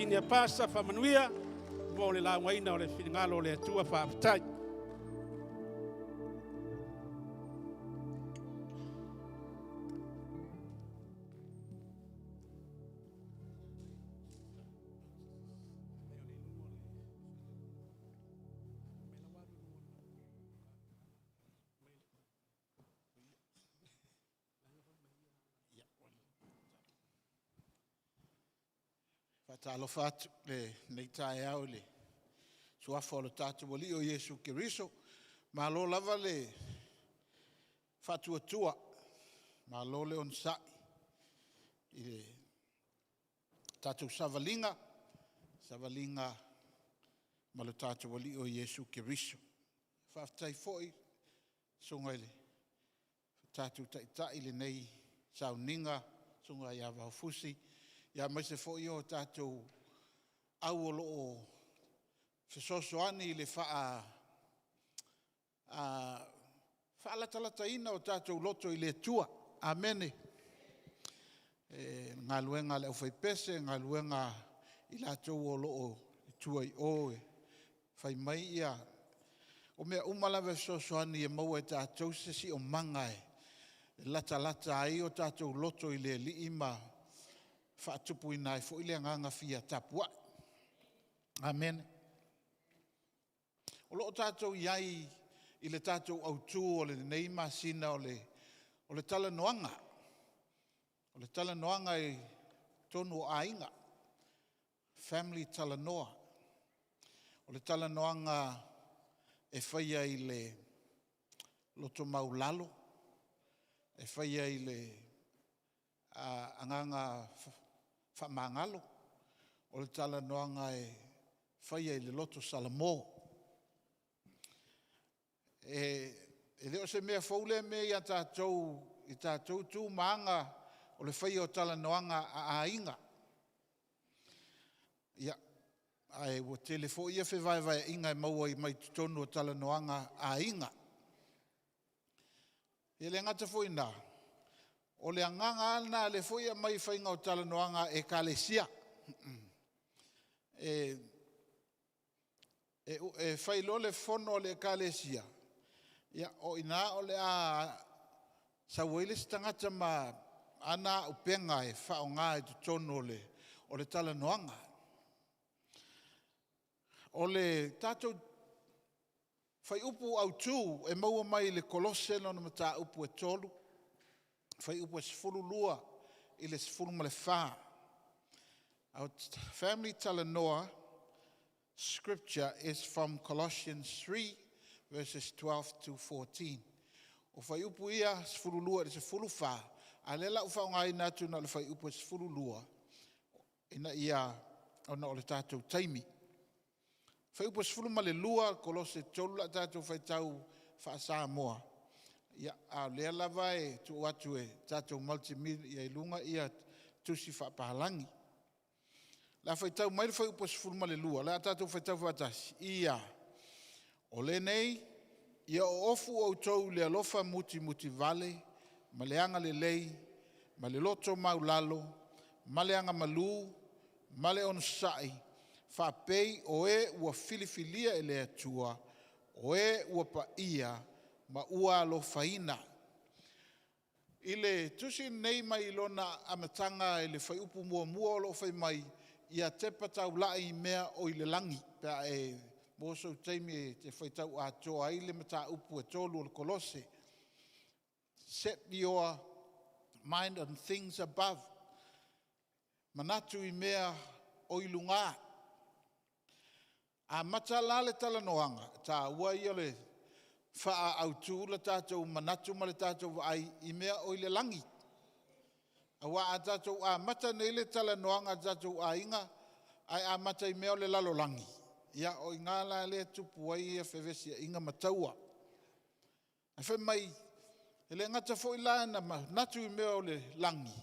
Senior Pastor Faamanuia mo le laugaina o le finagalo o le Atua. Faafetai. Faatalofa atu lenei taeao i le suafa o le tatou Alii o Iesu Keriso. Malo lava le faatuatua, malo le onosai i le tatou savaliga, savaliga ma le tatou Alii o Iesu Keriso. Faafetai foi susuga i le tatou Taitai i lenei sauniga, susuga ia Vao Fusi, aemaise foi o tatou au o lo o fesoasoani i le faalatalataina o tatou loto i le Atua. Amene. E galuega a le aufaipese, galuega a i latou o lo o i tua i o e fai mai ia... O mea uma lava e fesoasoani e maua e tatou se siosiomaga e latalata ai o tatou loto i le Alii ma faatupuina ai foi le agaga fia tapuai. Amene. O lo o tatou i ai i le tatou autu o lenei masina o le talanoaga. O le talanoaga i totonu o aiga, family talanoa. O le talanoaga e faia i le loto maualalo, e faia i le agaga faamagalo, o le talanoaga e faia i le loto salamo. E le o se mea fou lea mea ia tatou i tatou tu ma aga o le faia o talanoaga a aiga. Ia, ae ua tele foi fevaevaeaiga e maua mai totonu o talanoaga a aiga. E le gata foi i lena, o le agaga lava lena o lea foi e aumai i le faiga o talanoaga a Ekalesia. E fai loa le fono a le Ekalesia, ia o i ina o le a sau ai le isi tagata ma ana auupega e faaaoga i totonu o le talanoaga. O le tatou fuaiupu autu e maua mai le Kolose lona mataupu e 3 fuaiupu e 12 i le 14. Our family talanoa scripture is from Colossians 3 verses 12 to 14. O fuaiupu ia 12 i le 14, a o lea o le a ou faaaogaina atu na o le fuaiupu e 12 ina ia, ona o le tatou taimi. Fuaiupu 12 Kolose 3 o le a tatou faitau faa-Samoa, a o lea lava e tuu atu e tatou multimedia i luga tusi faapalagi. O le a faitau mai le fuaiupu 12, o le a tatou faitau faatasi. Ia, o lenei, ia ofofu outou i le alofa mutimutivale ma le agalelei ma le loto maualalo ma le agamalu ma le onosai, faapei o e ua filifilia e le Atua, o e ua paia ma ua alofaina. I le tusi lenei mai lona amataga i le fuaiupu muamua o lo o fai mai, ia tepa taulai i mea o i le lagi, pe a e maua sou taimi e te faitau atoa ai le mataupu e 3 o le Kolose. Set your mind on things above. Manatu i mea o i luga. Amata la le talanoaga, e taua ia o le faaautu le tatou manatu ma le tatou vaai i mea o i le lagi. Aua a tatou amata nei le talanoaga a tatou aiga ae amata i mea o le lalolagi, ia o i ina la lea e tupu ai fevesiaiga ma taua. Ae fai mai, e le gata foi la ina manatu i mea o le lagi,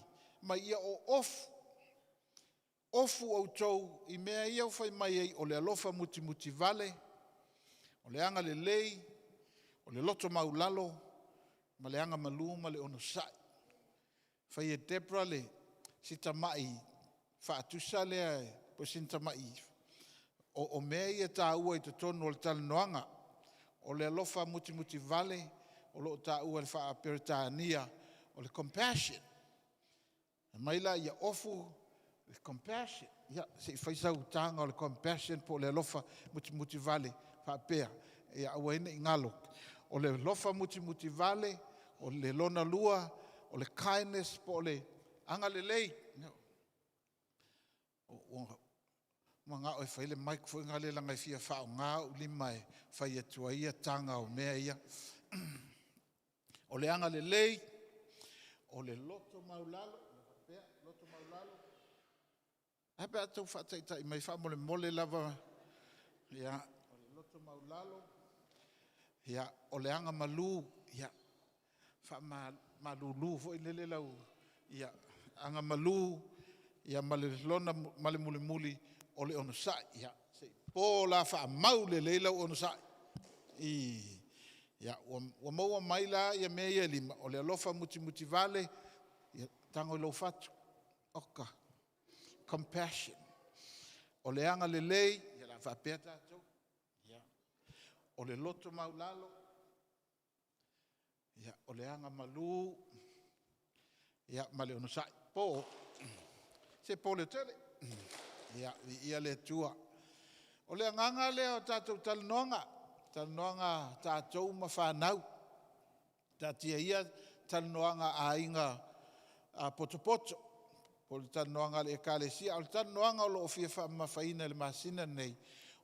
ma ia ofofu outou i mea ia ua fai mai ai, o le alofa mutimutivale, o le agalelei, o le loto maualalo, ma le agamalu ma le onosai. Fai e Debra si tamai faatusa lea. po o sina tama'i o mea ia taua i totonu o le talanoaga. O le alofa mutimutivale o lo o taua i le faa-Peretania o le compassion. Aumai la ia ofu le compassion. Ia, se i fai sau taga o le compassion po o le alofa mutimutivale faapea, ia aua ai ne i galo, o le alofa mutimutivale, o le lona lua o le kindness po o le agalelei. Ua ou manao e fai le mic foi lea leaga e fia faaaoga ou lima e fai atu ai taga o mea ia. O le agalelei, o le loto maualalo, faapea, loto maualalo. Ae a pe a outou faataitai mai faamolemole lava. Ia, o le loto maualalo, o le agamalu, ia, faamalulu foi lele lau… ia, agamalu ma le mulimuli, o le onosai. Ia, se i po la faamau lelei lau onosai. Ia, ua maua mai la mea ia e 5, o le alofa mutimutivale, ia tago i lou fatu, oka, compassion. O le agalelei, ia o le a faapea tatou. O le loto maualalo, o le agamalu ma le onosai. Se po leotele. Ia, viia le Atua. O le agaga lea o tatou talanoaga, talanoaga a tatou ma fanau. Taatia ia talanoaga a aiga potopoto po o le talanoaga a le Ekalesia, a o le talanoaga o lo o fia faamamafaina i le masina lenei,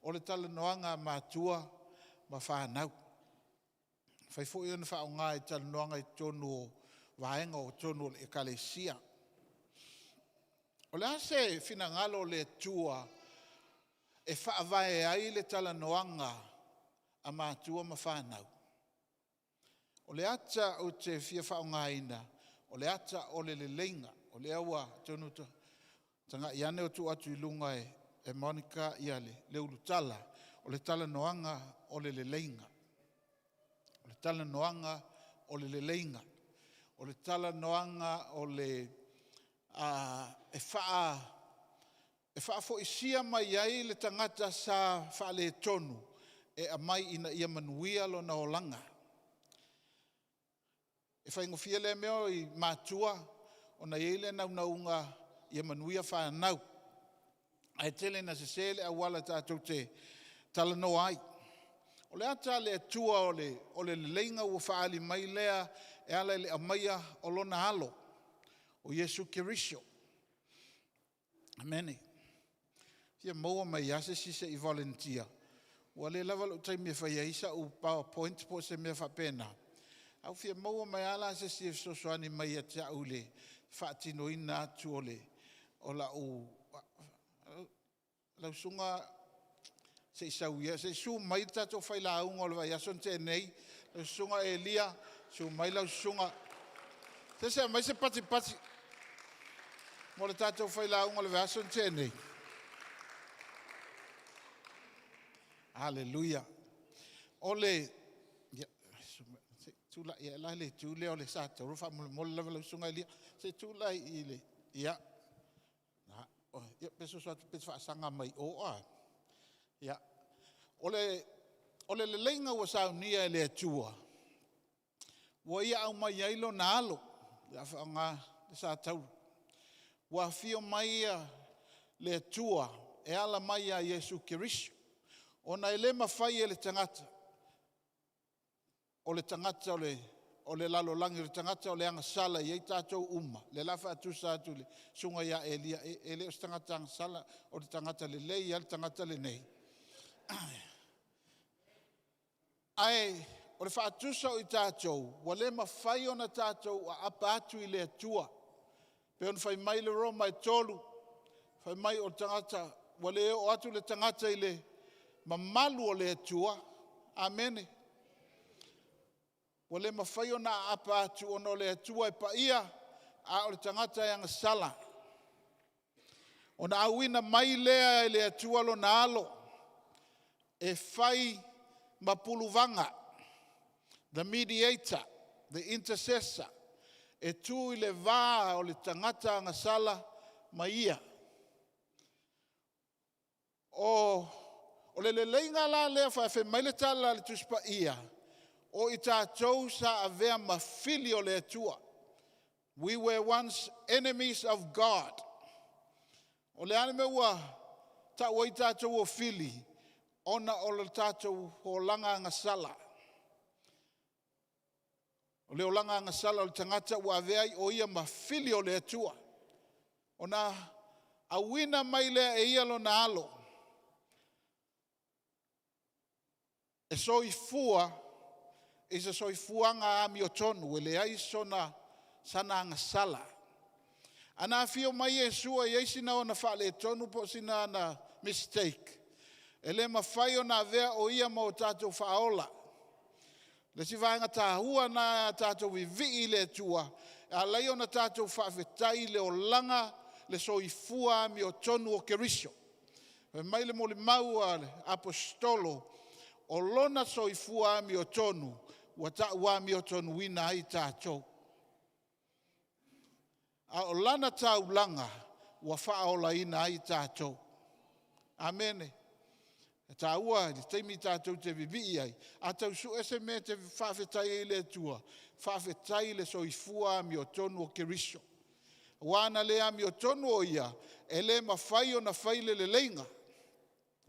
o le talanoaga a matua ma fanau. E mafai foi ona faaaoga i talanoaga i totonu o vaega o totonu o le Ekalesia. O le a se finagalo o le Atua e faavae ai le talanoaga a matua ma fanau? O le ata ou te fia faaaogaina, o le ata o le leleiga. O lea ua atonu tagai ane ua tuu atu i luga e Monica le ulutala, o le talanoaga o le leleiga. O le talanoaga o le leleiga. O le talanoaga e faafoisia mai ai le tagata sa faaletonu e aumai ina ia manuia lona olaga. E faigofie lea mea i matua ona e i ai le naunauga ia manuia fanau, ae tele ina sese le auala tatou te talanoa ai. O le ata a le Atua o le leleiga ua faaali mai lea e ala i le aumaia o lona Alo o Iesu Keriso. Amene. E fia maua mai lava se isi se i volunteer, ua le lava lou taimi e fai ai sau powerpoint po o se mea faapena, ae ua fia maua mai lava la se isi e fesoasoani mai ia te au i le faatinoina atu o lau… Lau susuga se i sau ia, se i susu mai le tatou failauga o le vaiaso na tea nei, lau Susuga Elia, susu mai lau susuga. Se isi e aumai se patipati mo le tatou failauga o le vaiaso na tea nei. Aleluia! Ia, se i tulai ae la i le itu lea o le satauro faamolemole lava lau Susuga Elia. Se i tulai i le… Ia, pe soso atu pe te faasaga mai o. Ia, o le leleiga ua saunia e le Atua ua ia aumai ai lona Alo, o le a faaaoga le satauro. Ua afio mai le Atua e ala mai ia Iesu Keriso ona e le mafai e le tagata, o le tagata o le lalolagi o le tagata o le agasala e i ai tatou uma, lea o le a faatusa atu i le susuga ia Elia, e le o se tagata agasala, o le tagata lelei lava le tagata lenei. Ae o le faatusa o i tatou, ua le mafai ona tatou aapa atu i le Atua. E pei ona fai mai le Roma e 3, fai mai o le tagata ua le oo atu le tagata i le mamalu o le Atua. Amene. Ua le mafai ona aapa atu ona o le Atua e paia, a o le tagata e agasala. Ona auina mai lea e le Atua lona Alo e fai ma puluvaga, the mediator, the intercessor, e tu i le va o le tagata agasala ma Ia. O le leleiga la lea fai mai le tala a le Tusi Paia, o i tatou sa avea ma fili o le Atua. We were once enemies of God. O le a le mea ua tau ai tatou o fili? Ona o le tatou olaga agasala. O le olaga agasala o le tagata ua avea ai o ia ma fili o le Atua. Ona auina mai lea e ia lona alo e soifua i se soifuaga amiotonu e leai sona sana agasala. Ana afio mai Iesu e i ai sina ona faaletonu po o sina ana mistake, e le mafai ona avea o ia ma o tatou faaola. Le isi vaega taua lena a tatou vivii i le Atua, e ala ai ona tatou faafetai i le olaga, le soifua amiotonu o Keriso. Fai mai le molimau a le Aposetolo, o lona soifua amiotonu ua tau amiotonuina ai tatou. A o lana taulaga ua faaolaina ai tatou. Amene. E taua le taimi tatou te vivii ai, a tau sue se mea e te faafetai ai i le Atua, faafetai i le soifua amiotonu o Keriso. Aua ana le amiotonu o Ia, e le mafai ona fai le leleiga.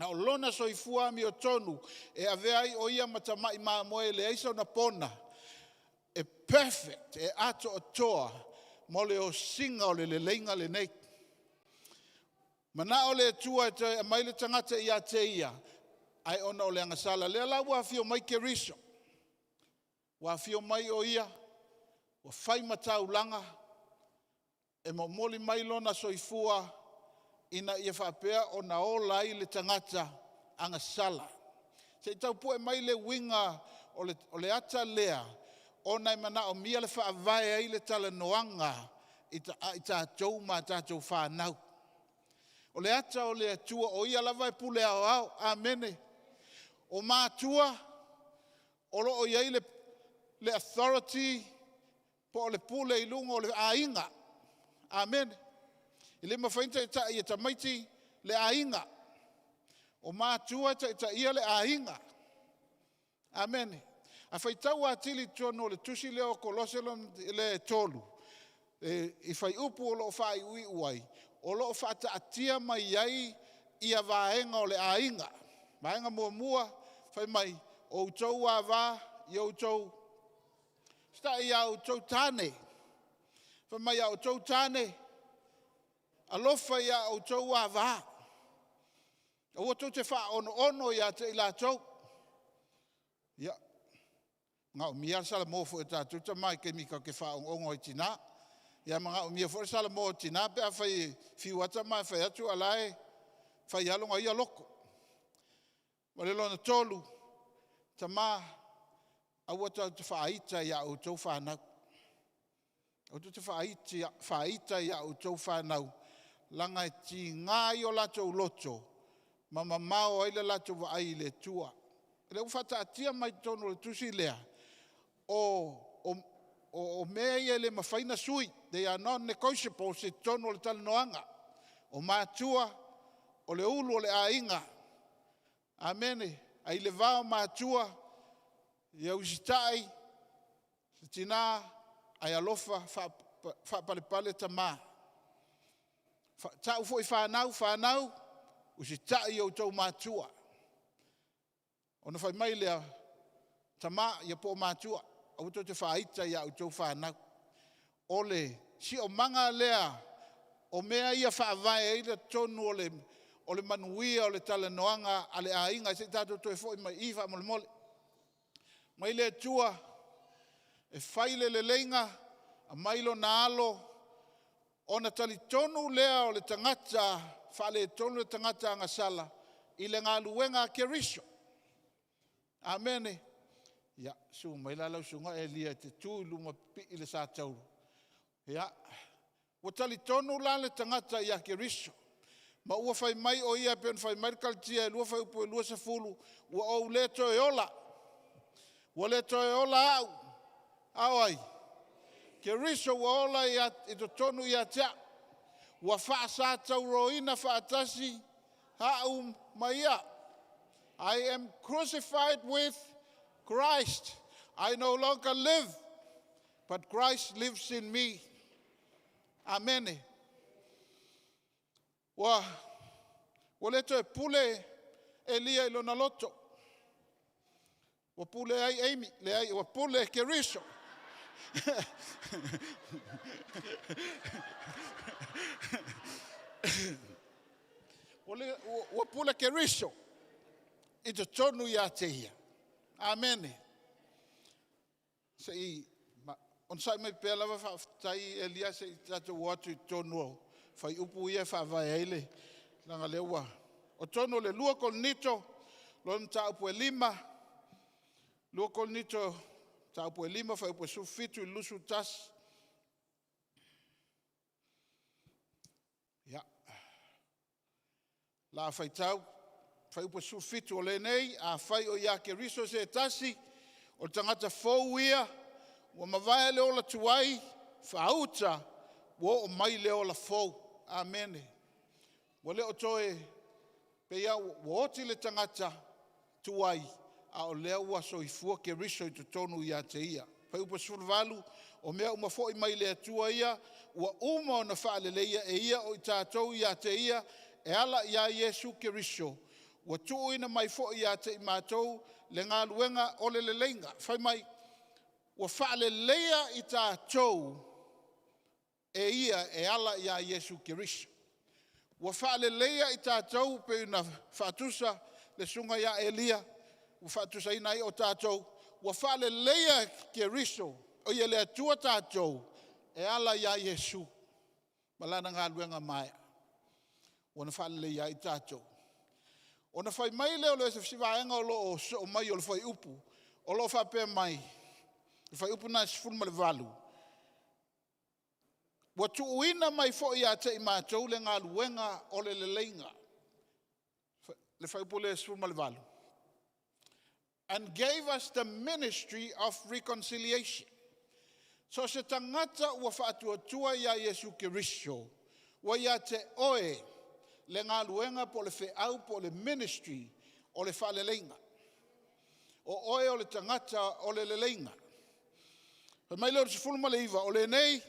A o lona soifua amiotonu e avea ai o Ia ma tamai mamoe e leai sona pona, e perfect, e atoatoa mo le osiga o le leleiga lenei. Manao le Atua e toe aumai le tagata ia te Ia, ae ona o le agasala, lea la ua afio mai Keriso, ua afio mai o Ia ua fai ma taulaga e momoli mai lona soifua ina ia faapea ona ola ai le tagata agasala. Se i tau pue mai le uiga o le ata lea, ona e manaomia le faavae ai le talanoaga a i tatou ma a tatou fanau. O le ata o le Atua o Ia lava e pule aoao. Amene. O matua o lo o i ai le authority po o le pule i luga o le aiga. Amene. E le mafai ona taitai e tamaiti le aiga. O matua e taitaia le aiga. Amene. A faitau atili i totonu o le tusi lea o Kolose le 3, i fuaiupu o lo o faaiuiu ai, o lo o faataatia mai ai ia vaega o le aiga. Vaega muamua, fai mai, o outou ava, ia outou usitai i a outou tane. Fai mai a outou tane, alofa ia outou ava, aua tou te faaonoono ia te i latou. Ia, manaomia lava le salamo foi a tatou tama i taimi tatou te faaogonoono ai i tina. Ia manaomia foi le salamo o tina pe afai e fiu lava tama e fai atu a o la e fai lava lona ia loto. Ma le lona tolu, tama, aua tatou te faaita i a outou fanau. Aua tou te faaita i a outou fanau, leaga e tiga ai o latou loto ma mamao ai le latou vaai i le Atua. O lea ua faataatia mai totonu o le tusi lea, o mea ia e le mafai ona sui, they are non negotiables i totonu o le talanoaga. O matua, o le ulu o le aiga. Amene. Ae i le va o matua, ia usitai le tina ae alofa faapalepale tama. Tau foi fanau, fanau, usitai i outou matua. Ona fai mai lea, tama ia po o matua, aua tou te faaita ia outou fanau. O le siomaga lea o mea ia e faavae ai totonu o le manuia o le talanoaga a le aiga. Se i tatou toe foi mai i i faamolemole. Mai le Atua e fai le leleiga, aumai lona alo, ona talitonu lea o le tagata faaletonu le tagata agasala i le galuega a Keriso. Amene. Ia, susu mai la lau Susuga Elia e te tu i luma pipii le satauro. Ia, ua talitonu la le tagata ia Keriso, ma ua fai mai o ia pei ona fai mai le Kalatia 2 fuaiupu 20, ua ou le toe ola, ua le toe ola au, a o ai? Keriso ua ola i totonu ia te au. Ua faasatauroina faatasi. Au ma ia. I am crucified with Christ. I no longer live, but Christ lives in me. Amene. Ua ua le toe pule Elia i lona loto. Ua pule ai Amy, leai ua pule Keriso. Ua pule Keriso i totonu ia te ia. Amene. Se i onosai mai pea lava faafetai Elia se i tatou o atu i totonu o fuaiupu ia e faavae ai le leaga o lea ua o totonu o le 2 Korinito lona mataupu e 5, 2 Korinito mataupu e 5 fuaiupu e 17 i le 21. Ia, o le a faitau fuaiupu 17, o lenei, afai o ia Keriso se tasi, o le tagata fou ia, ua mavae le ola tuai, faauta ua oo mai le ola fou. Amene. Ua le o toe pei lava ua oti le tagata tuai, a o lea ua soifua Keriso i totonu ia te ia. Fuaiupu 18, o mea uma foi mai le Atua ia, ua uma ona faaleleia e ia o i tatou ia te ia e ala ia Iesu Keriso, ua tuuina mai foi ia te i matou le galuega o le leleiga. Fai mai, ua faaleleia i tatou e ia e ala ia Iesu Keriso. Ua faaleleia i tatou pei ona faatusa le susuga ia Elia, ua faatusaina ai o tatou, ua faaleleia e Keriso, o le Atua tatou e ala ia Iesu ma lana galuega maea ua na faaleleia ai tatou. Ona fai mai lea o le isi vaega o lo o sosoo mai o le fuaiupu o lo o faapea mai, le fuaiupu lena e 18, ua tuuina mai foi ia te i matou le galuega o le leleiga. Le fuaiupu lea e 18. And gave us the ministry of reconciliation. So o se tagata ua faatuatua ia Iesu Keriso, ua ia te oe le galuega po o le feau po o le ministry o le faaleleiga. O oe o le tagata o le leleiga. Fai mai lea o le 19, o lenei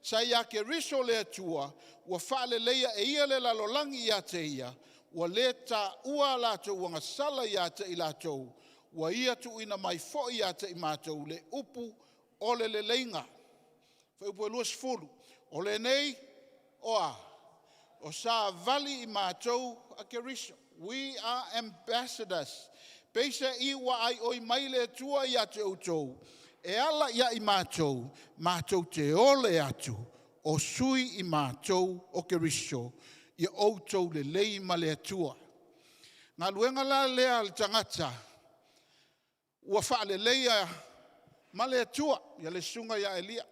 sa ia Keriso le Atua ua faaleleia e ia le lalolagi ia te ia, ua le taua a latou agasala ia te i latou, ua ia tuuina mai foi ia te i matou le upu o le leleiga. Fuaiupu e 20, o lenei o a? O savali i matou a Keriso. We are ambassadors. Peiseai ua aioi mai le Atua ia te outou, e ala ia i matou, matou te ole atu, o sui i matou o Keriso, ia outou lelei ma le Atua. Galuega la lea a le tagata ua faaleleia ma le Atua, ia le susuga ia Elia.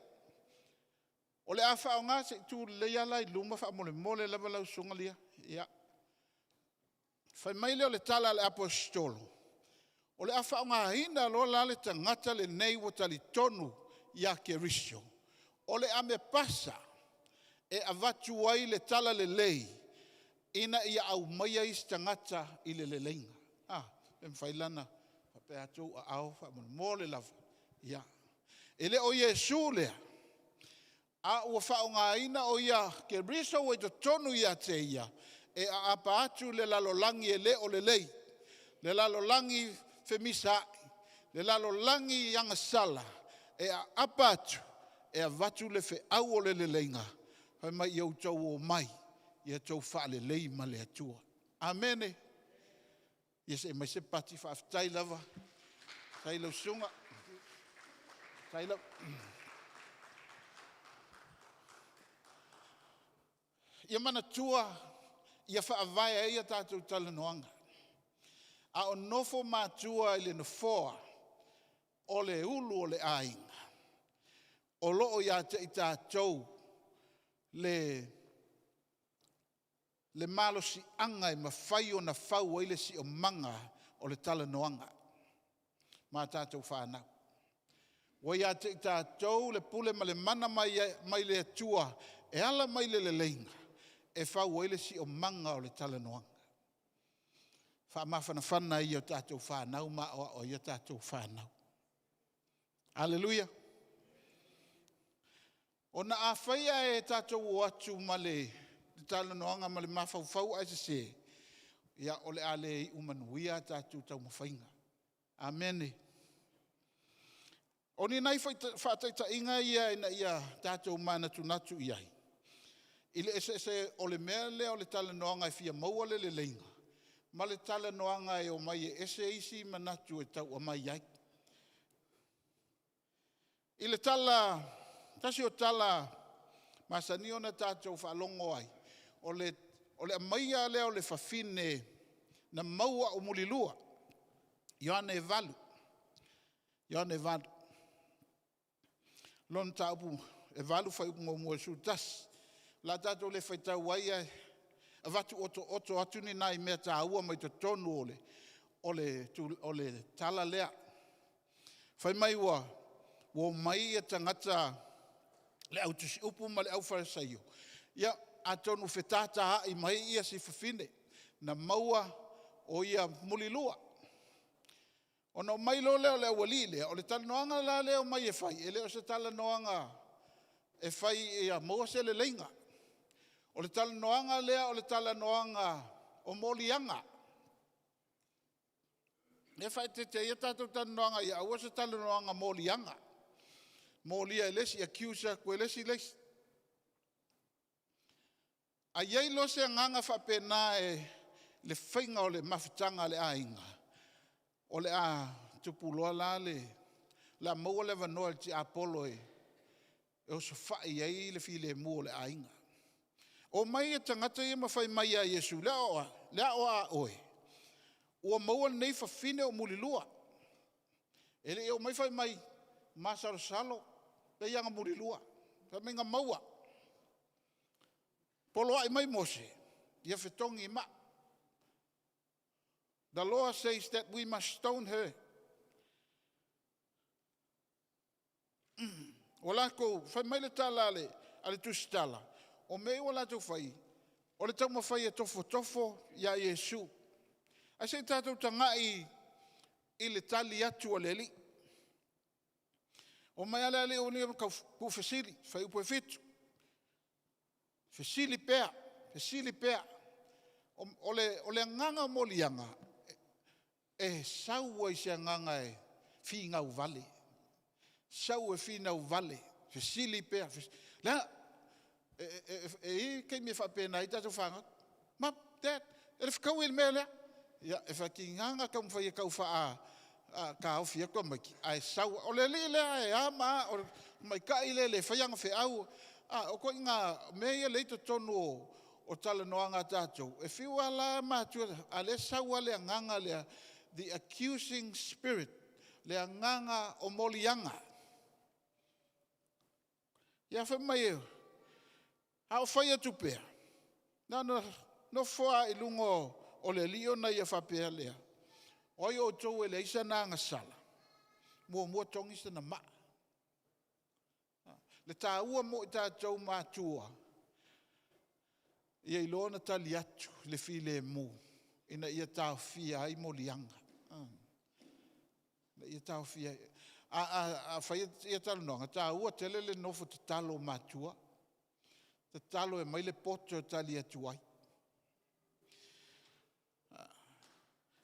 O le a faaaoga, se i tu lelei lava la i luma faamolemole lava lau susuga Lia. Ia. Fai mai lea o le tala a le Aposetolo, o le a faaaogaina loa la le tagata lenei ua talitonu ia Keriso, o le ame pasa e avatu ai le talalelei ina ia aumaia isi tagata i le leleiga. A, pe mafai la ona faapea atu ou aao faamolemole lava. Ia. E le o Iesu lea, a ua faaaogaina o ia Keriso ua i totonu ia te ia e aapa atu le lalolagi e le o lelei, le lalolagi femisaai, le lalolagi agasala, e aapa atu e avatu le feau o le leleiga, fai mai, ia outou omai, ia outou faalelei ma le Atua. Amene. Ia se i aumai se pati faafetai lava. Faafetai i lau susuga. Faafetai lava. Ia manatua, ia faavae ai a tatou talanoaga, a o nofo matua i le nofoa o le ulu o le aiga, o lo o ia te i tatou le malosiaga e mafai ona fau ai le siosiomaga o le talanoaga ma tatou fanau. Ua ia te i tatou le pule ma le mana mai le Atua e ala mai i le leleiga e fau ai le siosiomaga o le talanoaga. Faamafanafana ia o tatou fanau ma aoao ai a tatou fanau. Aleluia. Ona a fai ae tatou o atu ma le talanoaga ma le mafaufau ae sese, ia o le a le iu manuia a tatou taumafaiga. Amene. O ni nai faataitaiga ia ina ia tatou manatunatu i ai i le eseese o le mea lea o le talanoaga e fia maua le leleiga ma le talanoaga e omai e ese isi manatu e tau aumai ai. I le tala, tasi o tala masani ona tatou faalogo ai, o le aumaia lea o le fafine na maua o mulilua, Ioane 8, Ioane 8, lona mataupu e 8 fuaiupu 1 i le 11. O le a tatou le faitau ai, ae avatu otooto atu ni nai mea taua mai totonu o le tala lea. Fai mai ua omai tagata le au tusiupu ma le aufalesaio, ia atonu fetataai mai si fafine na maua o ia mulilua. Ona omai loa lea o le aualii lea, o le talanoaga la lea e omai e fai, e le o se talanoaga e fai ia maua se leleiga. O le talanoaga lea o le talanoaga o moliaga. Lea e faaeteete ai a tatou talanoaga ia aua se talanoaga moliaga, molia e le isi, accuse atu e le isi le isi. A i ai loa se agaga faapena i le faiga o le mafutaga a le aiga, o le a tupu loa la le… o le a maua le avanoa e le tiapolo e osofai ai le filemu o le aiga. Omai tagata ia ma fai mai ia Iesu, le a o a oe? Ua maua lenei fafine o mulilua. E le i omai fai mai masalosalo pei lava ona mulilua. Fai mai na maua. Poloai mai Mose ia fetogi mai. The law says that we must stone her. Ua latou, fai mai le tala a le tusitala, o mea ia ua latou fai, o le taumafai e tofotofo ia Iesu. Ae se i tatou tagai i le tali atu a le Alii. Omai lava le alii nei ma tau tuufesili, fuaiupu 7, fesili pea, fesili pea. O le agaga o moliaga, e sau lava i se agaga e finau vale, sau e finau vale, fesili pea. E i ai taimi e faapena ai tatou fanau, mum, dad, e le fetaui le mea lea. Ia, e tiga ona taumafai e tau faataofi atu tamaiti, ae sau lava. O le alii lea e a ma a, o le tamaitai lea e le faia ana feau. O ituaiga mea ia lea e i totonu o talanoaga a tatou, e fiu lava la matua, a o lea e sau lava le agaga lea, the accusing spirit, le agaga o moliaga. Ia fai mai, a o fai atu pea, na ona nofo lava i luga o le alii ona ia faapea lea, “O ai o outou e leai sana agasala, e muamua togi sana maa.” Le taua mo i tatou matua, ia iloa ona tali atu i le filemu ina ia taofia ai moliaga, ina ia taofia ai. A fai ia talanoaga, e taua tele le nofo tatalo o matua, tatalo e aumai le poto e tali atu ai.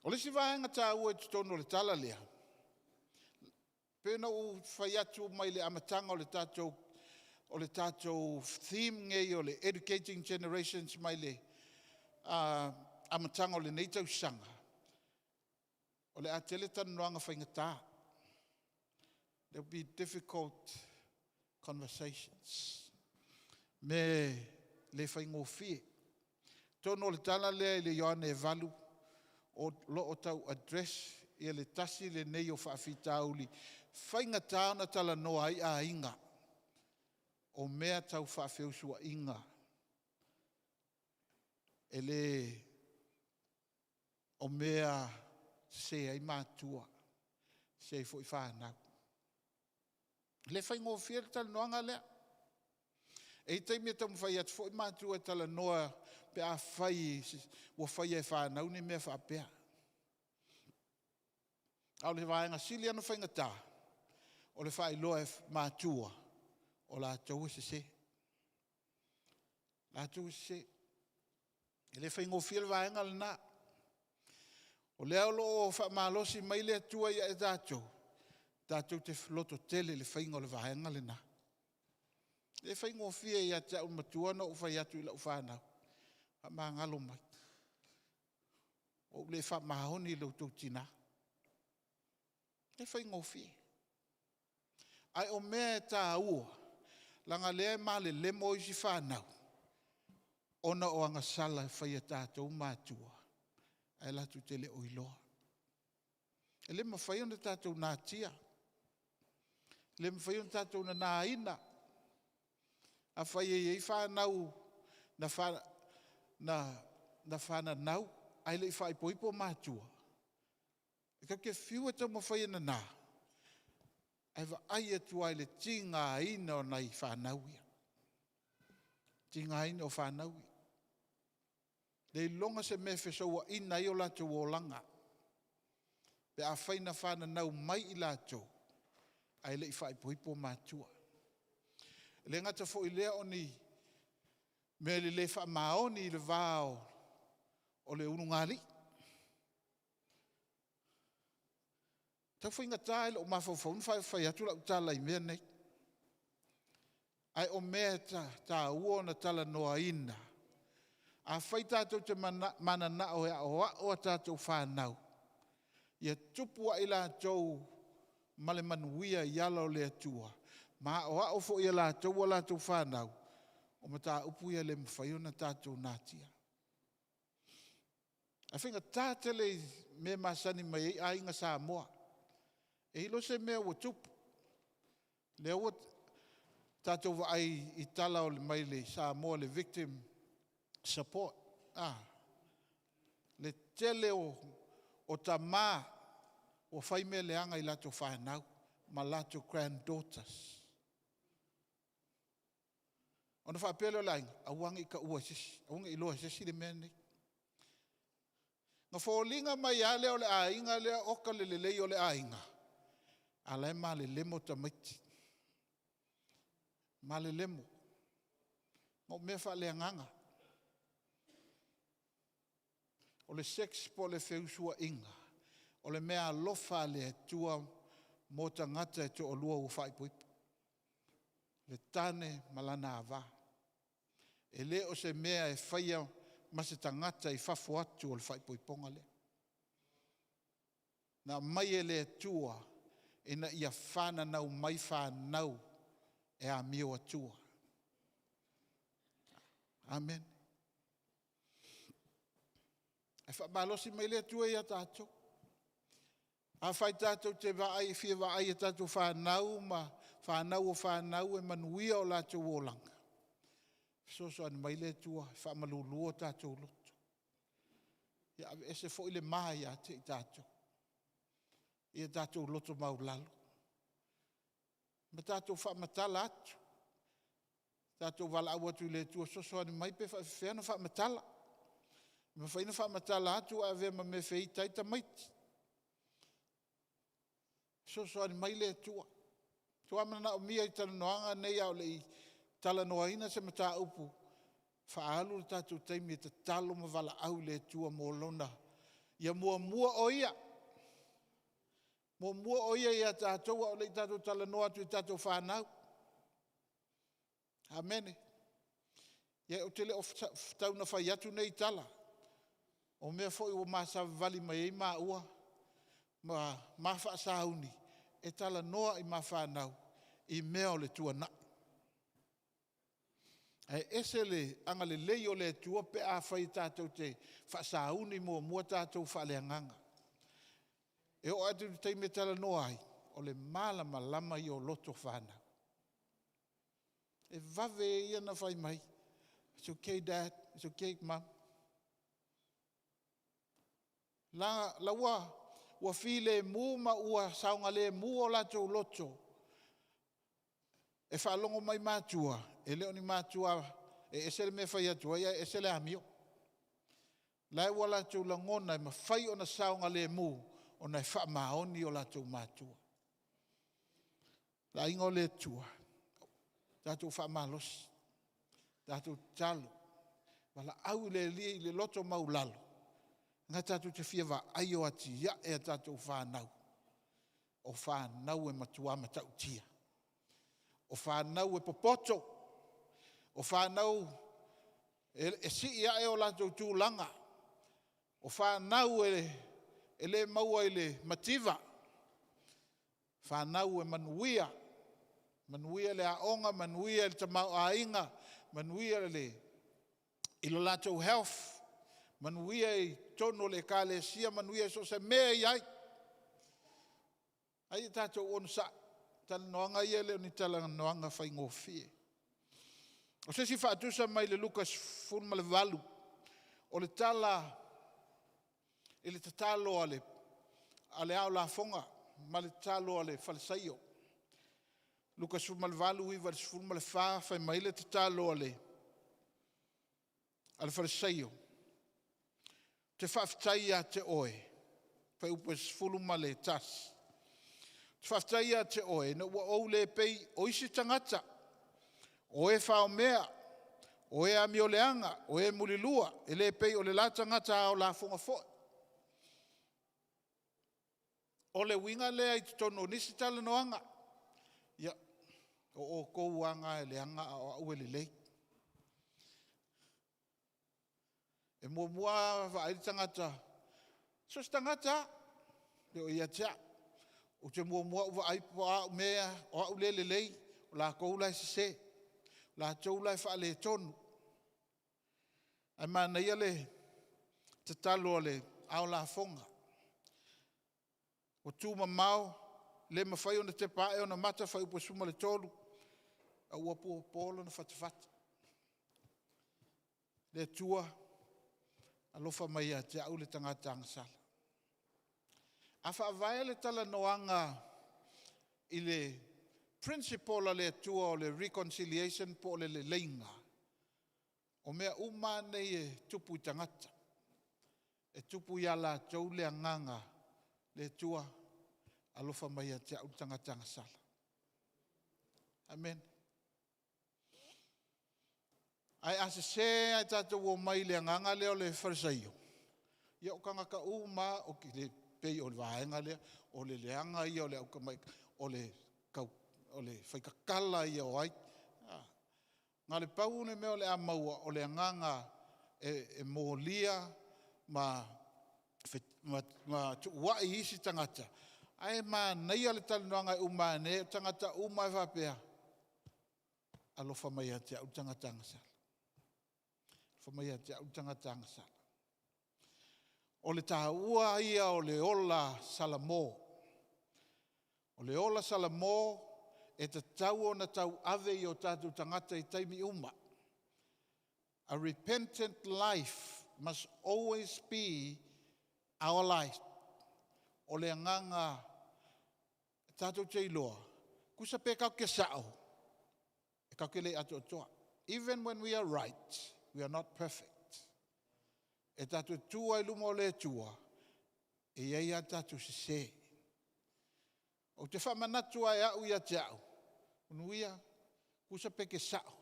O le isi vaega taua i totonu o le tala lea, pei ona ou fai atu mai le amataga o le tatou theme lenei o le Educating Generations mai le amataga o lenei tausaga, o le a tele talanoaga faigata. There will be difficult conversations, mea e le faigofie. Atonu o le tala lea i le Ioane 8, o lo o tau address le tasi lenei o faafitauli faigata ona talanoa ai aiga, o mea tau faafeusuaiga. E le o mea sese ai matua, sese ai foi fanau. E le faigofie le talanoaga lea. E i ai taimi e taumafai atu foi matua e talanoa pe afai ua faia e fanau ni mea faapea. A o le vaega sili ona faigata, o le faailoa e matua o latou e sese. Latou e sese. E le faigofie le vaega lena. O lea o lo o faamalosi mai le Atua ia i tatou, tatou te lototele i le faiga o le vaega lena. E le faigofie ia te au matua ona ou fai atu i lau fanau, faamagalo mai, ua ou le faamaoni i lo outou tina. E le faigofie. Ae o mea e taua, leaga o lea e malelemo isi fanau ona o agasala e fai a tatou matua ae latou te le o iloa. E le mafai ona tatou natia, e le mafai ona tatou nanaina. Afai e i ai fanau na fananau ae le i faaipoipo matua, e tatou te fiu e taumafai e nana, ae vaai atu lava i le tigaina o nai fanau ia, tigaina o fanau ia. Leiloga se mea e fesouaina ai o latou olaga pe afai na fananau mai i latou ae le i faaipoipo matua. E le gata foi i lea o ni mea e le faamaoni i le va o le ulugalii. E tau faigata i lou mafaufau ona fai atu lau tala i mea nei, ae o mea e taua ona talanoaina. Afai tatou te mananao e aoao a tatou fanau ia tupu ae i latou ma le manuia i ala o le Atua ma aoao foi e latou a latou fanau, o mataupu ia e le mafai ona tatou natia. Ae faigata tele i mea e masani mai ai aiga Samoa. E iai loa se mea ua tupu, lea ua tatou vaai i tala mai le Samoa le Victim Support, le tele o tama ua fai mea leaga i latou fanau ma latou granddaughters. Ona faapea lea o le aiga, aua ne i taua e se isi, aua ne i iloa e se isi le mea lenei. Na foliga mai lava lea o le aiga lea oka le lelei o le aiga, a o la e malelemo tamaiti, malelemo. O mea faaleagaga. O le sex po o le feusuaiga, o le meaalofa a le Atua mo tagata e toalua ua faaipoipo, le tane ma lana ava. E le o se mea e faia ma se tagata i fafo atu o le faaipoipoga lea. Na aumai e le Atua ina ia fananau mai fanau e amio atua. Amene. Ae faamalosi mai le Atua ia tatou. Afai tatou te fia vaai i a tatou fanau ma fanau a fanau e manuia o latou olaga, fesoasoani mai le Atua e faamalulu o tatou loto. Ia aveese foi le ma ia te i tatou, ia tatou loto maualalo ma tatou faamatala atu, tatou valaau atu i le Atua e fesoasoani mai pe faafefea ona faamatala. E mafai ona faamatala atu ae avea ma mea e feita ai tamaiti. Fesoasoani mai le Atua. E matua manaomia i talanoaga nei a o le i talanoaina se mataupu, faaalu le tatou taimi e tatalo ma valaau i le Atua mo lona… Ia muamua oe ia, muamua oe ia ia tatou a o le i tatou talanoa atu i tatou fanau. Amene. Ia ou te le o tau na fai atu nei tala, o mea foi ua ma savavali mai ai maua ma ma faasauni e talanoa i ma fanau i mea o le tuanai. Ae ese le agalelei o le Atua pe afai tatou te faasauni muamua tatou faaleagaga. E oo atu i le taimi e talanoa ai, o le malamalama ia o loto o fanau. E vave ia ona fai mai, its okay dad, its okay mum. O la ua filemu ma ua saogalemu o latou loto e faalogo mai matua, e le o ni matua e ese le mea e fai atu ai ae ese le amio. O la ua latou lagona e mafai ona saogalemu. Ona e faamaoni o latou matua. Le aiga o le Atua, tatou faamalosi, tatou tatalo, valaau i le Alii i le loto maualalo, na tatou te fia vaai o atiae a tatou fanau, o fanau e matua matautia, o fanau e popoto, o fanau e sii ae o latou tulaga, o fanau e le maua i le mativa, fanau e manuia, manuia le aoga, manuia le tamaoaiga, manuia i lo latou health, manuia i totonu o le ekalesia, manuia i so o se mea e i ai. Ae ia tatou onosai, o talanoaga ia e le o ni talanoaga faigofie. O se isi faatusa mai le Luka 18, o le tala i le tatalo a le ao lafoga ma le tatalo a le Farisaio. Luka 18, 9 i le 14, fai mai le tatalo a le Farisaio, “Ou te faafetai ia te oe,” fuaiupu e 11, “Ou te faafetai ia te oe ina ua ou le pei o isi tagata, o e faomea, o e amioleaga, o e mulilua, e le pei o le la tagata ao lafoga foi.” O le uiga lea i totonu o nisi talanoaga, ia, o outou lava na e leaga a o au e lelei. E muamua lava vaai le tagata, so o se tagata lava, e le o ia te au. Ou te muamua ou vaai po o a au mea, o au lea e lelei, o latou la e sese, o latou la e faaletonu. Ae manaia le tatalo a le ao lafoga, ua tumamao le mafai ona tepa ae ona mata, fuaiupu e 13, a ua popo lona fatafata. Le Atua, alofa mai ia te au le tagata agasala. A faavae le talanoaga i le principle a le Atua o le reconciliation po o le leleiga, o mea uma lava nei e tupu i tagata, e tupu ia latou le agaga, le Atua, alofa mai ia te au le tagata agasala. Amene. Ae a sese ae tatou omai i le agaga lea o le Farisaio, ia o tagata uma lava e pei o le vaega lea, o le leaga ia o le atamaitai, o le faitatala ia o ai. A, na o le pau le mea o le a maua, o le agaga e molia ma tuuai isi tagata, ae manaia le talanoaga e uma ane o tagata uma lava e faapea, alofa mai ia te au le tagata agasala. Alofa mai ia te au le tagata agasala. O le taua ia o le ola Salamo. O le ola Salamo e tatau ona tauave i o tatou tagata i taimi uma. A repentant life must always be our life. O le agaga tatou te iloa, tusa pe tatou te sao, e tatou te le atoatoa. Even when we are right, we are not perfect. E tatou te tu lava i luma o le Atua, e i ai lava a tatou sese. Ou te faamanatu lava e au ia te au, Manuia, tusa pe te sao,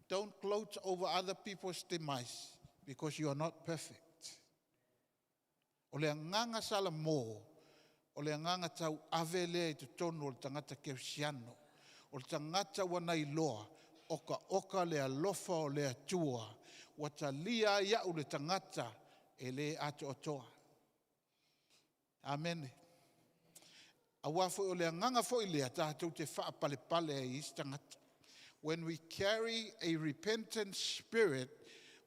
don't gloat over other people's demise because you are not perfect. O le agaga Salamo, o le agaga tauave lea i totonu o le tagata kerisiano. O le tagata ua na iloa, otaota le alofa o le Atua ua talia ai au le tagata e le atoatoa. Amene. Aua foi o le agaga foi lea tatou te faapalepale ai i isi tagata. When we carry a repentant spirit,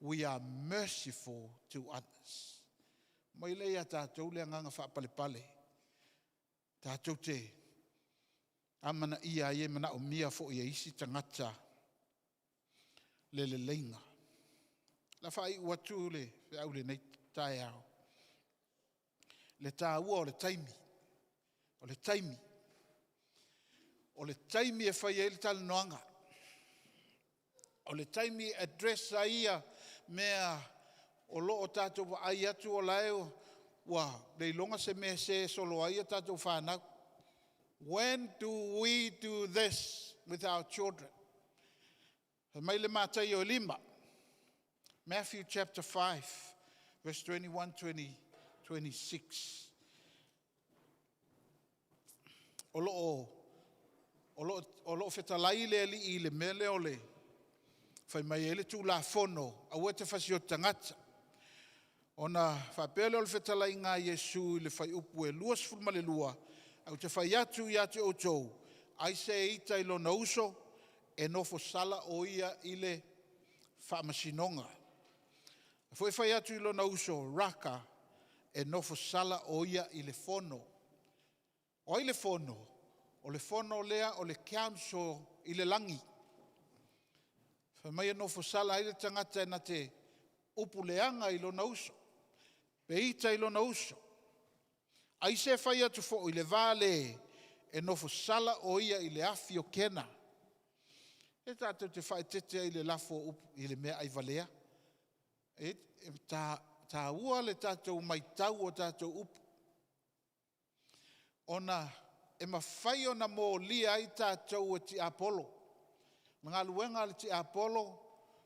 we are merciful to others. Mai lea ia tatou le agaga faapalepale, tatou te amanaia ai e manaomia foi e isi tagata le leleiga. O le a faaiu atu le feau i lenei taeao, le taua o le taimi. O le taimi. O le taimi e fai ai le talanoaga. O le taimi e address ai mea o lo o tatou vaai atu o la e ua leiloga se mea e se solo ai a tatou fanau. When do we do this with our children? Fai mai le Mataio e 5, Matthew chapter 5, verse 21, 20, 26. O lo o fetalai le Alii i le mea lea o le fai mai ai le Tulafono, aua e te fasioti tagata. Ona faapea lea o le fetalaiga a Iesu i le fuaiupu e 22, “Ae ou te fai atu ia te outou, ai se e ita i lona uso, e nofosala o ia i le faamasinoga. A foi e fai atu i lona uso, Raka, e nofosala o ia i le fono.” O ai le fono? O le fono lea o le council i le lagi. Fai mai e nofosala ai le tagata e na te upu leaga i lona uso, pe ita i lona uso. Ai se fai atu foi i le va le, e nofosala o ia i le afi o Kena. E tatou te faaeteete ai i le lafo o upu i le meaai valea. E taua le tatou matau o tatou upu, ona e mafai ona molia ai tatou e tiapolo. O le galuega a le tiapolo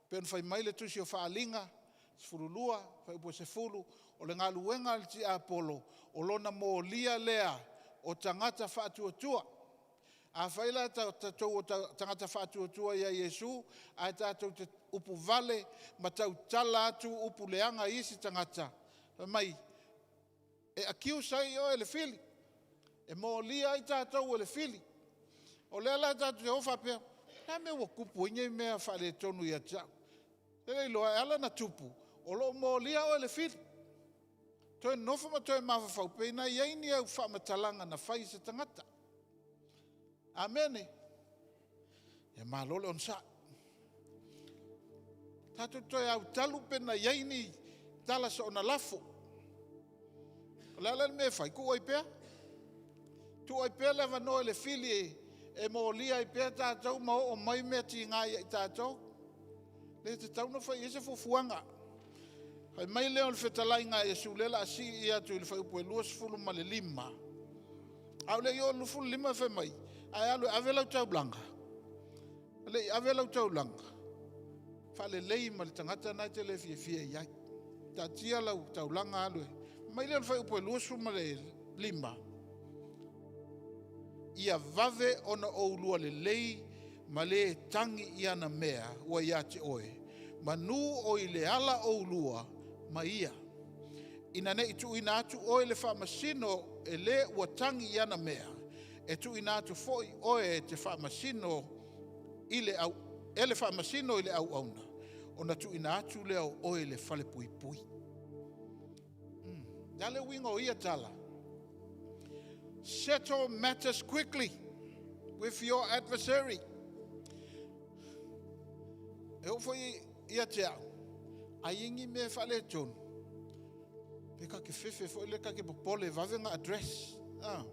pei ona fai mai le tusi o Faaaliga 12 fuaiupu e 10, o le galuega a le tiapolo, o lona molia lea o tagata faatuatua. Afai la o tatou o tagata faatuatua ia Iesu ae tatou te upuvale ma tautala atu upu leaga i isi tagata, fai mai e accuse ai oe e le fili, e molia ai tatou e le fili. O lea la tatou te o faapea, o le a le mea ua tupu ai nei mea faaletonu ia te au? E le iloa e ala ona tupu, o lo o molia oe e le fili. Toe nonofo ma toe mafaufau pe na i ai ni au faamatalaga na fai i se tagata. Amene. Ia malo le onosai. Tatou toe autalu pe na i ai ni tala soona lafo. O le a la le mea e fai? Tuu ai pea. Tuu ai pea le avanoa i le fili e molia ai pea tatou ma oo mai mea tiga ia i tatou. E tatau ona fai i ai se fuafuaga. Fai mai lea o le fetalaiga a Iesu, lea o le a sii atu i le fuaiupu e 25. A o le i oo i le 25 fai mai, ae alu e ave lau taulaga, le i ave lau taulaga, faalelei ma le tagata lena e te le fiafia i ai. Taatia lau taulaga alu e. Fai mai lea o le fuaiupu e 25, ia vave ona oulua lelei ma le tagi i ana mea ua ia te oe, manu o i le ala oulua ma ia. Ina ne i tuuina atu oe i le faamasino e le ua tagi i ana mea, e tuuina atu foi oe e te faamasino i le au, e le faamasino i le auauna, ona tuuina atu lea o oe i le falepuipui. Le a le uiga o ia tala? Settle matters quickly with your adversary. E oo foi ia te au, a i ai ni mea faaletonu, pe ta te fefe foi lea ta te popole e vave ona address. Ah.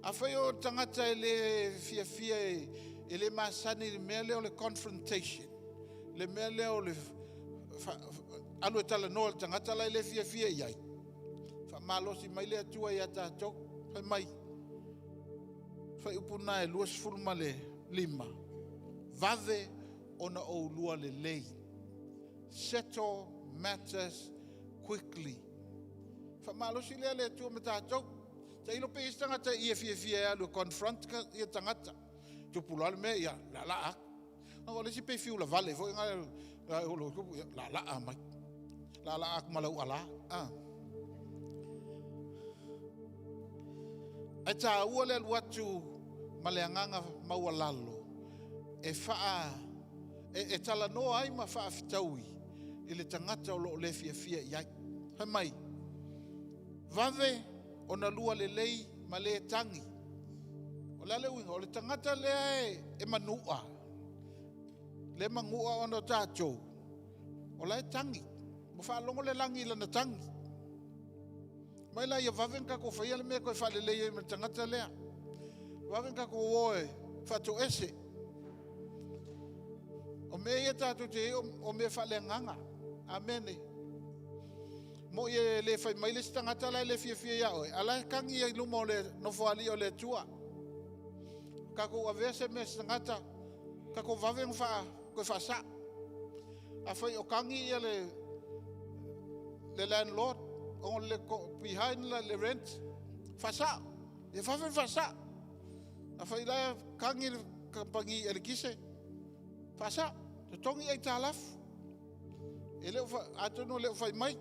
Afai o le tagata e le fiafia e le masani i le mea lea o le confrontation, le mea lea o le alu e talanoa i le tagata la e le fiafia i ai, faamalosi mai le Atua ia tatou. Fai mai, fuaiupu lena e 25, vave ona oulua lelei. Settle matters quickly. Faamalosi lea le Atua ma tatou. Tailo pe i ai se tagata e ia fiafia e alu e confront ia tagata. Tupu loa le mea, ia laalaa atu. O le isi pei fiu lavale foi na tupu, ia laalaa mai. Laalaa atu ma lau ala. Ah. Ae taua le alu atu ma le agaga maualalo e talanoa ai ma faafitaui i le tagata o lo o le fiafia i ai. Fai mai, vave ona lua lelei ma le tagi. O le a le uiga? O le tagata lea e manua, le manua ona o tatou, o la e tagi. Ua faalogo le lagi i lana tagi. Mai la ia vave ona tatou faia le mea e toe faalelei ai ma le tagata lea. Vave ona tatou o e faatoese. O mea ia tatou te i ai o mea faaleagaga. Amene. Mo'i e le fai mai le isi tagata la e le fiafia ia oe, a la e kagi ai luma o le nofoalii o le Atua. Tatou avea se mea se tagata, tatou vave ona toe faasa'o. Afai o tagi ia le landlord ona o le behind le rent, faasa'o, ia vave ona faasa'o. Afai la e tagi le kamupani eletise, faasa'o, totogi aitalafu. E le o, atonu e le o fai mai,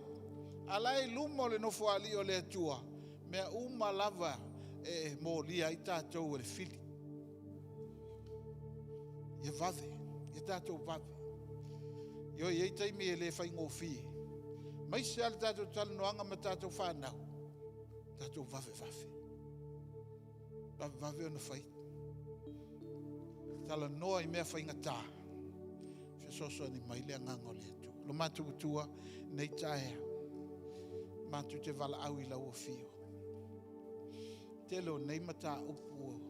a la e i luma o le Nofoalii o le Atua, mea uma lava e molia ai tatou e le fili. Ia vave, ia tatou vave. Ioe, e i ai taimi e le faigofie, aemaise lava le tatou talanoaga ma tatou fanau, tatou vavevave, vavevave ona fai. Talanoa i mea faigata, fesoasoani mai le agaga o le Atua. Lo matou Atua, i lenei taeao, matou te valaau i lau afio. O le tele o nei mataupu,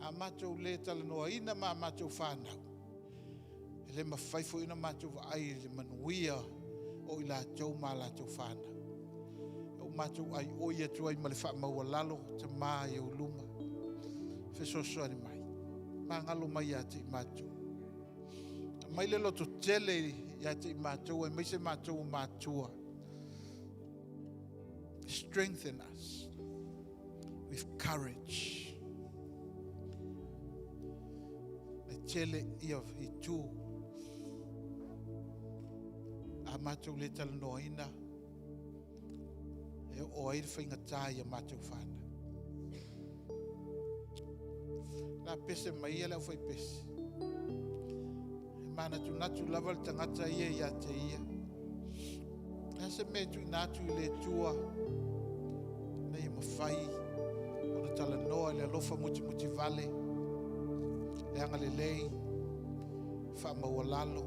a matou le talanoaina ma a matou fanau, e le mafai foi ona matou vaai i le manuia o i latou ma a latou fanau. Ua matou aioi atu ai ma le faamaualalo, Tama i ou luma, fesoasoani mai, magalo mai ia te i matou. Aumai le lototele ia te i matou aemaise matou o matua. Strengthen us with courage. E tele ia itu a matou le talanoaina e oo ai le faigata i a matou fanau. La pese mai ia le aufaipese, e manatunatu lava le tagata ia ia te ia. O le a se mea e tuuina atu i le Atua ina ia mafai ona talanoa i le alofa mutimutivale, le agalelei, faamaualalo,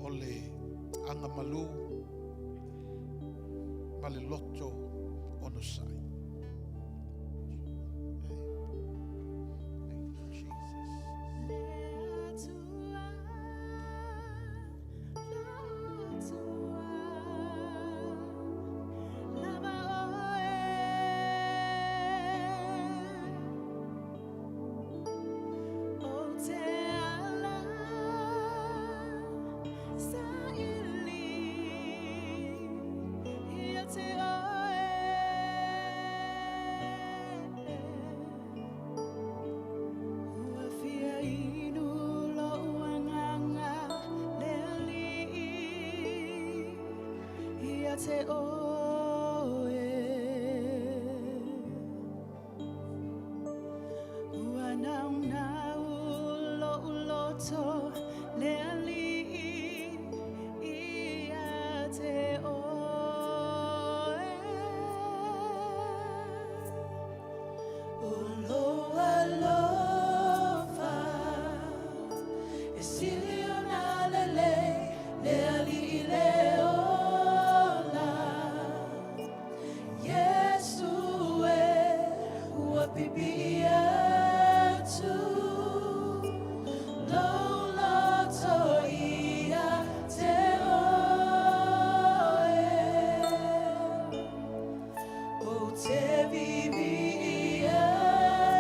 o le agamalu ma le loto onosai. Thank you, Jesus. Ua fia inu lo'u agaga le Alii ia te oe. Ua naunau lo'u loto le Alii ia te oe. O lou alofa e sili ona lelei le Alii le ola. Iesu e ua piipii atu lou loto ia te oe. Ou te piipii atu.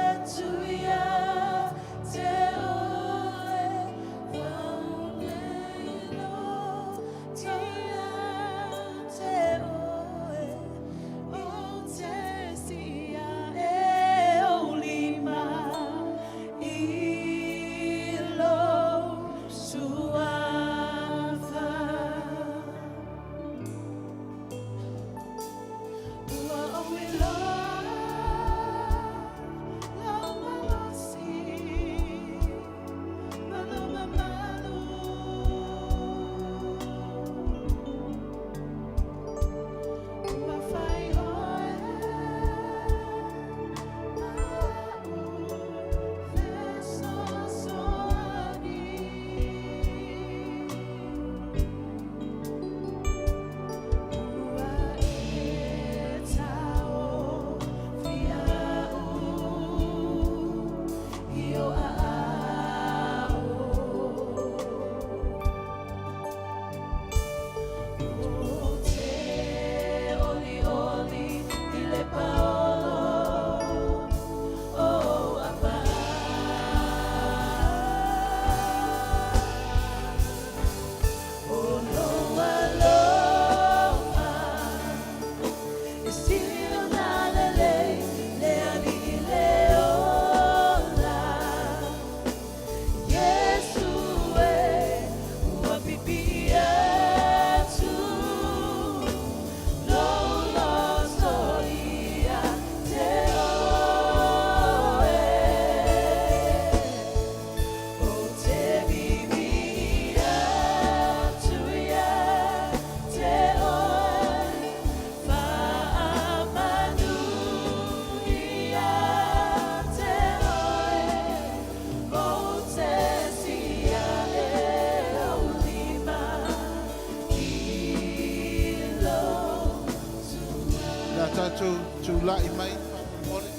Tatou tulai mai faamolemole.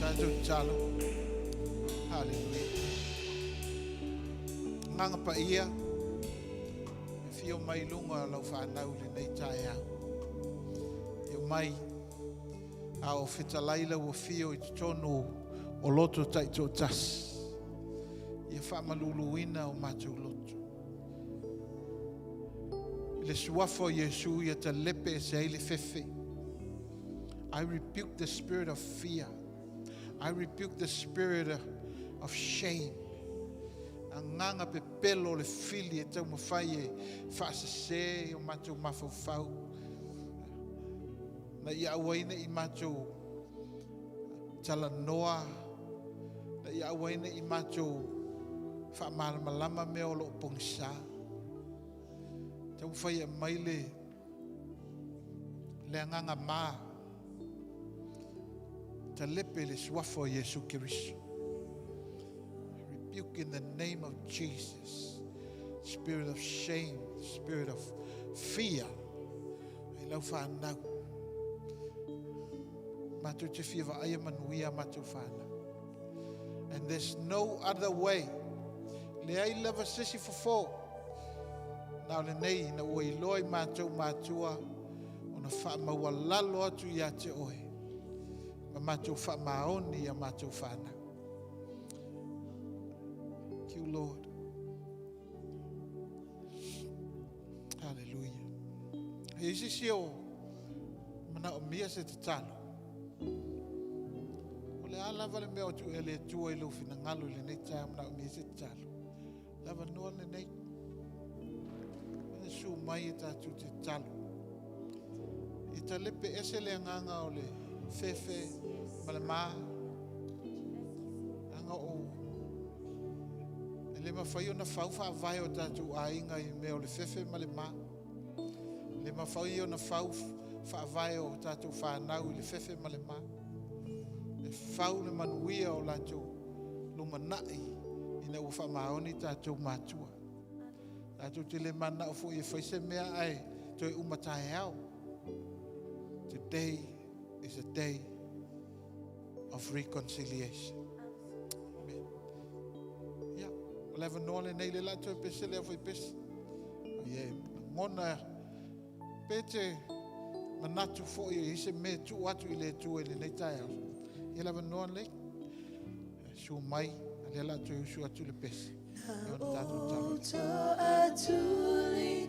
Tatou tatalo. Haleluia. Agaga Paia, e afio mai i luga lau fanau i lenei taeao. E omai a o fetalai lau afio i totonu o loto taitoatasi. Ia faamaluluina o matou loto. I le suafa o Iesu ia talepe ese ai le fefe. I rebuke the spirit of fear. I rebuke the spirit of shame. Agaga pepelo o le fili e taumafai e faasese o matou mafaufau. Na ia aua ai ne i matou talanoa, na ia aua ai ne i matou faamalamalama mea o lo o pogisa. Taumafai e aumai le agaga ma talepe le suafa o Iesu Keriso. Rebuke in the name of Jesus spirit of shame, spirit of fear. I lau fanau. Matou te fia vaaia manuia matou fanau. And there's no other way. Leai lava se isi fofo. Na o lenei na ua iloa i matou matua ona faamaualalo atu ia te oe. Ma matou faamaoni ia matou fanau. Thank you, Lord. Hallelujah. E i se isi o manaomia se tatalo. O le a lava le mea o tu e le Atua i lou finagalo i lenei taeao manaomia se tatalo. Lava noa lenei. E su mai e tatou te tatalo. E talepe ese le agaga o le fefe ma le ma. Aga o e le mafai ona fau faavae o tatou aiga i mea o le fefe ma le ma. Le mafai ona fau faavae o tatou fanau i le fefe ma le ma. E fau le manuia o latou lumanai ina ua faamaoni tatou matua. Tatou te le manao foi e fai se mea ae toe uma taeao. Today is a day of reconciliation. Amen. Ia, o le avanoa lenei le la toe pese lea foi pese. Ia, ngona pe te manatu foi e se mea tuu atu i le Atua i lenei taeao. Ia le avanoa lenei. Su mai, a lea la toe usu atu le pese. Ia ona tatou tatalo.